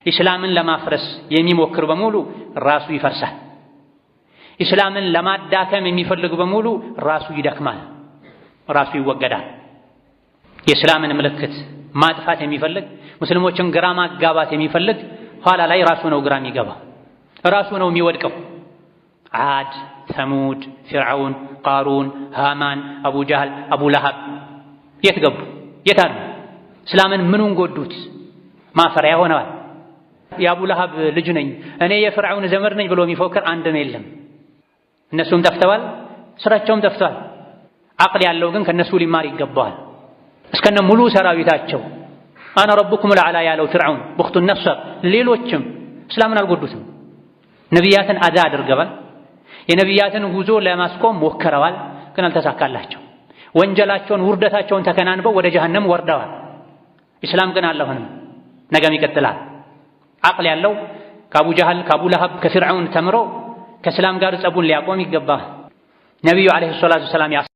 ኢስላምን ለማፍረስ የሚሞክር በሙሉ ራሱ ይፈርሳል። ኢስላምን ለማዳከም የሚፈልግ በሙሉ ራሱ ይደክማል፣ ራሱ ይወገዳል። የእስላምን ምልክት ማጥፋት የሚፈልግ፣ ሙስሊሞችን ግራ ማጋባት የሚፈልግ ኋላ ላይ ራሱ ነው ግራ የሚገባው፣ ራሱ ነው የሚወድቀው። ዓድ፣ ተሙድ፣ ፊርዓውን፣ ቃሩን፣ ሃማን፣ አቡ ጃህል፣ አቡ ለሃብ የት ገቡ? የት አሉ? እስላምን ምኑን ጎዱት? ማፈሪያ ሆነዋል። የአቡ ለሃብ ልጅ ነኝ፣ እኔ የፍርዓውን ዘመድ ነኝ ብሎ የሚፎክር አንድም የለም። እነሱም ጠፍተዋል፣ ስራቸውም ጠፍተዋል። አቅል ያለው ግን ከነሱ ሊማር ይገባዋል። እስከነ ሙሉ ሰራዊታቸው أنا ربكم الأعلى ያለው ፍርዓውን፣ ቡኽቱ ነስር፣ ሌሎችም እስላምን አልጎዱትም። ነቢያትን አዛ አድርገዋል። የነቢያትን ጉዞ ለማስቆም ሞክረዋል፣ ግን አልተሳካላቸው። ወንጀላቸውን ውርደታቸውን ተከናንበው ወደ ጀሀነም ወርደዋል። ኢስላም ግን አለ፣ አሁንም ነገም ይቀጥላል። አቅል ያለው ከአቡ ጀህል፣ ከአቡ ለሀብ፣ ከፊርዓውን ተምሮ ከእስላም ጋር ጸቡን ሊያቆም ይገባል። ነቢዩ عليه الصلاة والسلام።